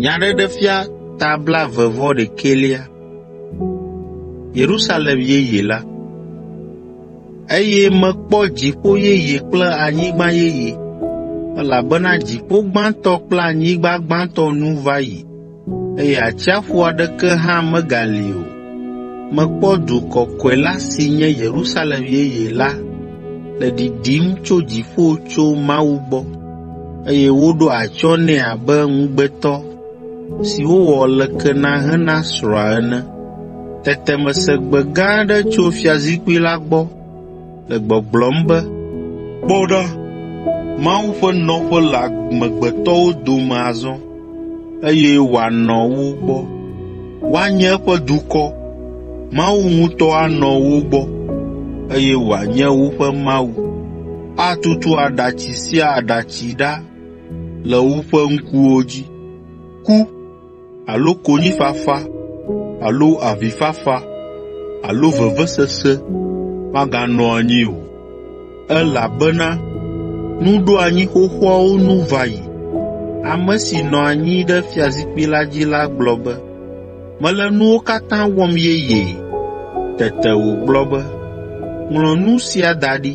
Nyaɖeɖefia ta blaeve-vɔ-ɖekɛlia. Yerusalem Yeye La. Eye mekpɔ dziƒo yeye kple anyigba yeye, elabena dziƒo gbãtɔ kple anyigba gbãtɔ nu va yi, eye atsiaƒu aɖeke hã megali o. Mekpɔ du kɔkɔe la si nye Yerusalem yeye la le ɖiɖim tso dziƒo tso Mawu gbɔ, eye woɖo atsyɔ̃ nɛ abe ŋugbetɔ si wowɔ leke na hena srɔ̃a ene. Tete mese gbe gã aɖe tso fiazikpui la gbɔ le gbɔgblɔm be, “Kpɔ ɖa, Mawu ƒe nɔƒe le amegbetɔwo dome azɔ, eye wòanɔ wo gbɔ. Woanye eƒe dukɔ, Mawu ŋutɔ anɔ wo gbɔ, eye wòanye woƒe Mawu. Atutu aɖatsi sia aɖatsi ɖa le woƒe ŋkuwo dzi. Ku alo konyifafa alo avifafa alo vevesese maganɔ anyi o, elabena nuɖoanyi xoxoawo nu va yi. Ame si nɔ anyi ɖe fiazikpui la dzi la gblɔ be, “Mele nuwo katã wɔm yeyee.” Tete wògblɔ be, “Ŋlɔ nu sia da ɖi,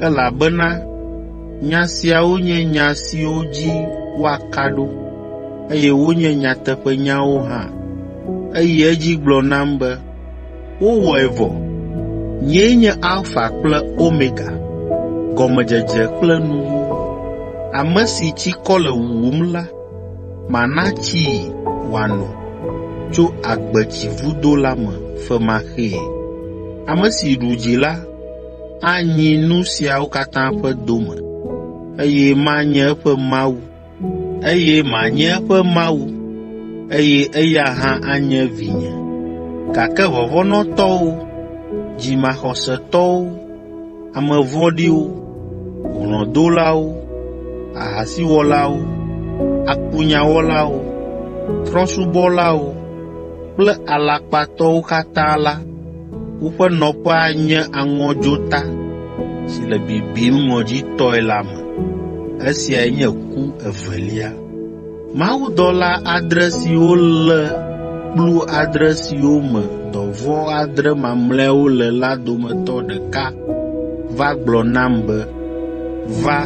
elabena nya siawo nye nya siwo dzi woaka ɖo, eye wonye nyateƒenyawo hã.” Eyi edzi gblɔ nam be, “Wowɔe vɔ! Nyee nye Alfa kple Omega, gɔmedzedze kple nuwuwu. Ame si tsikɔ le wuwum la, mana tsii wòano tso agbetsivudo la me femaxee. Ame si ɖu dzi la anyi nu siawo katã ƒe dome, eye manye eƒe Mawu, eye manye eƒe Mawu, eye eya hã anye vinye. Gake vɔvɔ̃nɔtɔwo, dzimaxɔsetɔwo, ame vɔ̃ɖiwo, hlɔ̃dolawo, ahasiwɔlawo, akunyawɔlawo, trɔ̃subɔlawo kple alakpatɔwo katã la, woƒe nɔƒe anye aŋɔdzota si le bibim ŋɔdzitɔe la me. Esiae nye ku evelia. Mawudɔla adre siwo lé kplu adre siwo me dɔvɔ̃ adre mamlɛawo le la dometɔ ɖeka va gblɔ nam be, “Va,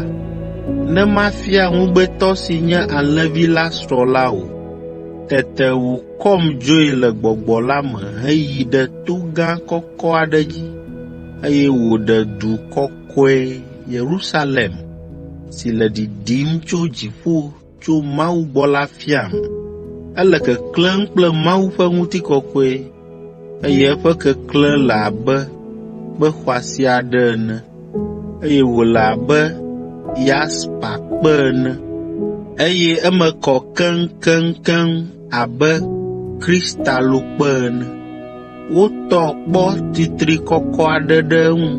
ne mafia ŋugbetɔ si nye Alẽvi la srɔ̃ la wò.” Tete wòkɔm dzoe le gbɔgbɔ la me heyi ɖe to gã kɔkɔ aɖe dzi, eye wòɖe du kɔkɔe Yerusalem si le ɖiɖim tso dziƒo tso Mawu gbɔ la fiam. Ele keklẽm kple Mawu ƒe ŋutikɔkɔe, eye eƒe keklẽ le abe kpe xɔasi aɖe ene, eye wòle abe yaspakpe ene, eye eme kɔ keŋkeŋkeŋ abe kristalokpe ene. Wotɔ kpɔ titri kɔkɔ aɖe ɖe eŋu,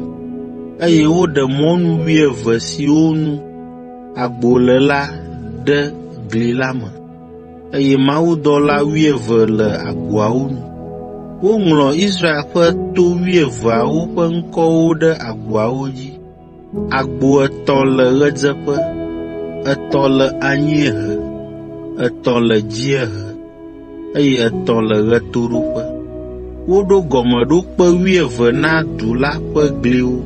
eye woɖe mɔnu wuieve siwo nu agbo le la ɖe gli la me, eye mawudɔla wuieve le agboawo nu. Woŋlɔ Israel ƒe to wuieveawo ƒe ŋkɔwo ɖe agboawo dzi. Agbo etɔ̃ le ɣedzeƒe, etɔ̃ le anyiehe, etɔ̃ le dziehe, eye etɔ̃ le ɣetoɖoƒe. Woɖo gɔmeɖokpe wuieve na du la ƒe gliwo,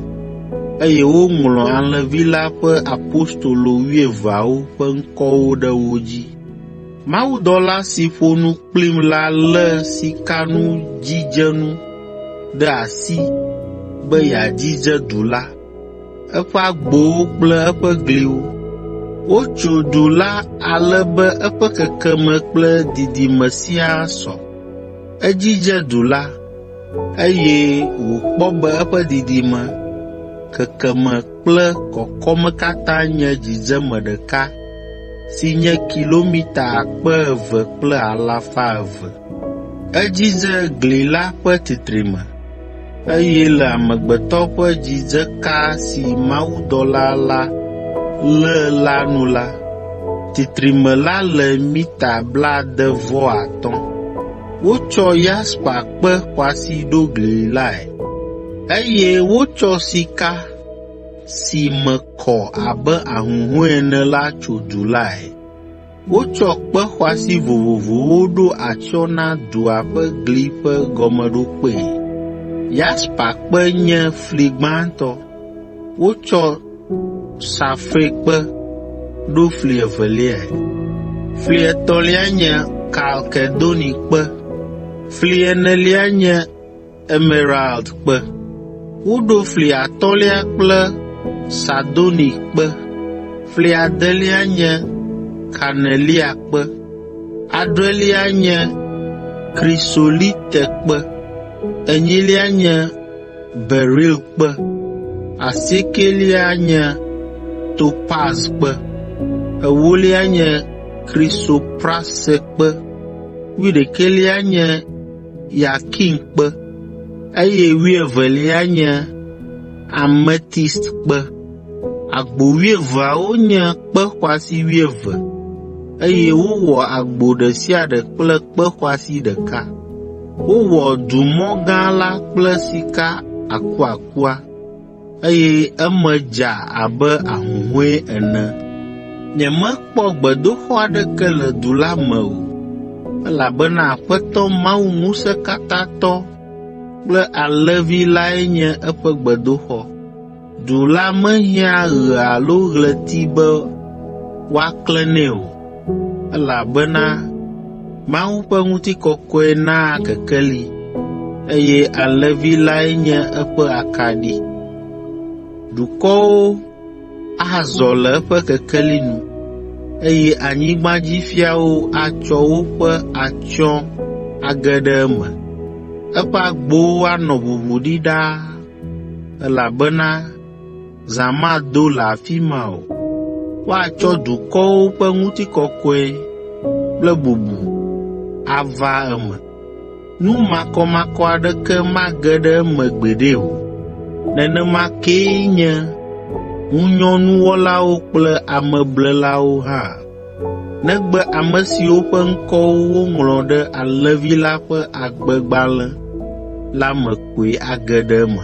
eye woŋlɔ Alẽvi la ƒe apostolo wuieveawo ƒe ŋkɔwo ɖe wo dzi. Mawudɔla si ƒo nu kplim la lé sikanudzidzenu ɖe asi be yeadzidze du la, eƒe agbowo kple eƒe gliwo. Wotso du la ale be eƒe kekeme kple didime siaa sɔ. Edzidze du la, eye wòkpɔ be eƒe didime, kekeme kple kɔkɔme katã nye dzidzeme ɖeka si nye kilomita 2500. Edzidze gli la ƒe titrime, eye le amegbetɔ ƒe dzidzeka si mawudɔla la lé la nu la, titrime la le mita blaade-vɔ-atɔ̃. Wotsɔ yaspakpe xɔasi ɖo gli lae, eye wotsɔ sika si me kɔ abe ahuhɔ̃e ene la tso du lae. Wotsɔ kpe xɔasi vovovowo ɖo atsyɔ̃ na dua ƒe gli ƒe gɔmeɖokpee. Yaspakpe nye fli gbãtɔ, wotsɔ safirkpe ɖo fli eveliae, fli etɔ̃lia nye kalkedonikpe, fli enelia nye emeraldkpe. Woɖo fli atɔ̃lia kple sardonikpe, fli adelia nye kaneliakpe, adrelia nye krisolitekpe, enyilia nye berilkpe, asiekelia nye topazkpe, ewolia nye krisoprasekpe, wuiɖekɛlia nye yakinkpe, eye wuievelia nye ametistkpe. Agbo wuieveawo nye kpe xɔasi wuieve, eye wowɔ agbo ɖe sia ɖe kple kpe xɔasi ɖeka. Wowɔ dumɔ gã la kple sika akuakua, eye eme dza abe ahuhɔ̃e ene. Nyemekpɔ gbedoxɔ aɖeke le du la me o, elabena Aƒetɔ Mawu Ŋusẽkatãtɔ kple Alẽvi lae nye eƒe gbedoxɔ. Du la mehiã ɣe alo ɣleti be woaklẽ nɛ o, elabena Mawu ƒe ŋutikɔkɔe naa kekeli, eye Alẽvi lae nye eƒe akaɖi. Dukɔwo azɔ le eƒe kekeli nu, eye anyigbadzifiawo atsɔ woƒe atsyɔ̃ age ɖe eme. Eƒe agbowo anɔ ʋuʋu ɖi ɖaa, elabena zã mado le afi ma o. Woatsɔ dukɔwo ƒe ŋutikɔkɔe kple bubu ava eme. Nu makɔmakɔ aɖeke mage ɖe eme gbeɖe o. Nenema kee nye ŋunyɔnuwɔlawo kple ameblelawo hã, negbe ame siwo ƒe ŋkɔwo woŋlɔ ɖe Alẽvi la ƒe agbegbalẽ la me koe age ɖe eme.